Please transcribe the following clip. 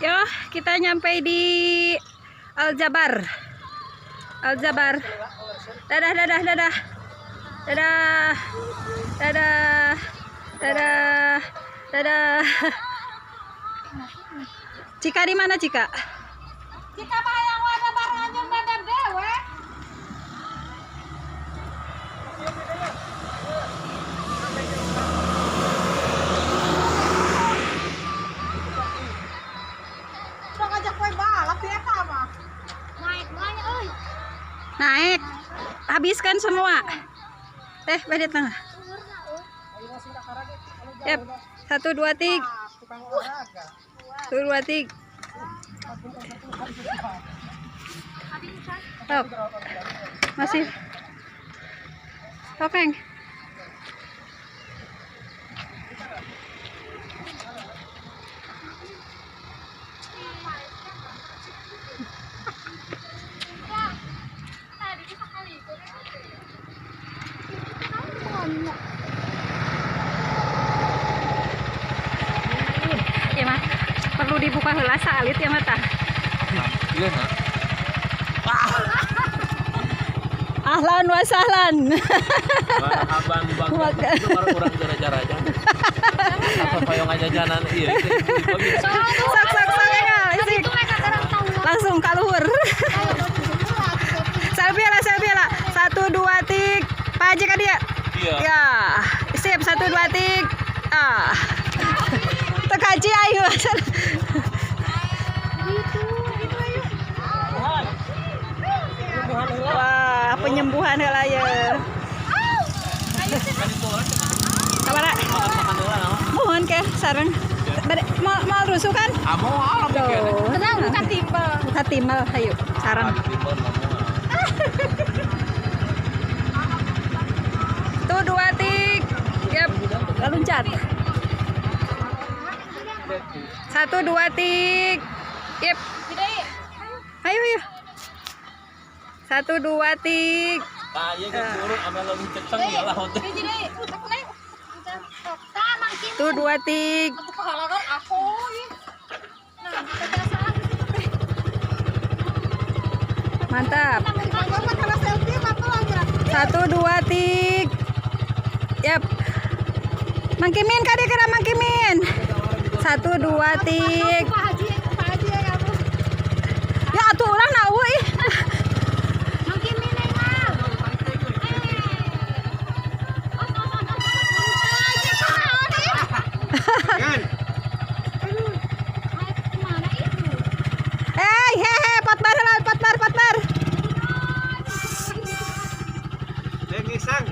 Yo, kita nyampe di Aljabar. Aljabar. Dadah, dadah, dadah. Dadah. Dadah. Dadah. Dadah. Cika di mana, Cika? Cika mah yang ada barengan jeung badan dewe. Udah ngajak kue balap ya mah. Naik banyak euy. Naik. Habiskan semua. Teh, beda tengah. Yap. 1 2 3. 1 2 3. Top. Masih. Tokeng. Ya mah perlu dibuka heula saalit ya mata. Iya nah. Ahlan wa sahlan. Marhaban bang. Itu baru urang jara-jara. Apa payung jajanan iya. Sok sok sok engal, isik. Langsung kaluhur. Selfie lah, selfie lah. 1 2 3. Pak Haji ka dia. Iya. Ya. Sip 1 2 3. Ah. Teu kaji ayo. Wah, penyembuhan heula ye. Kamana? Mohon ke sareng. Bade mau rusuh kan? Amo alam Tuh. Tenang buka timbel. Buka timbel, ayo sareng. Tuh 2 3. Yap, loncat. 1 2 3. Yep. Ayo ayo. 1 2 3. Nah, iya geus turun ame leuwih ceceng ya lah. Hiji deui. Aku naik. Tah mangkin. 1 2 3. Aku kehalangan aku. Nah, kebiasaan. Mantap. 1 2 3. Yap. Mangkimin kade kira mangkimin. 1 2 3. Pak Haji, Pak Haji ya kamu. Ya atuh urang na eueuh ih. Mangkimin engal. Eh, hehe, potbar heula, potbar, potbar. Ngisang.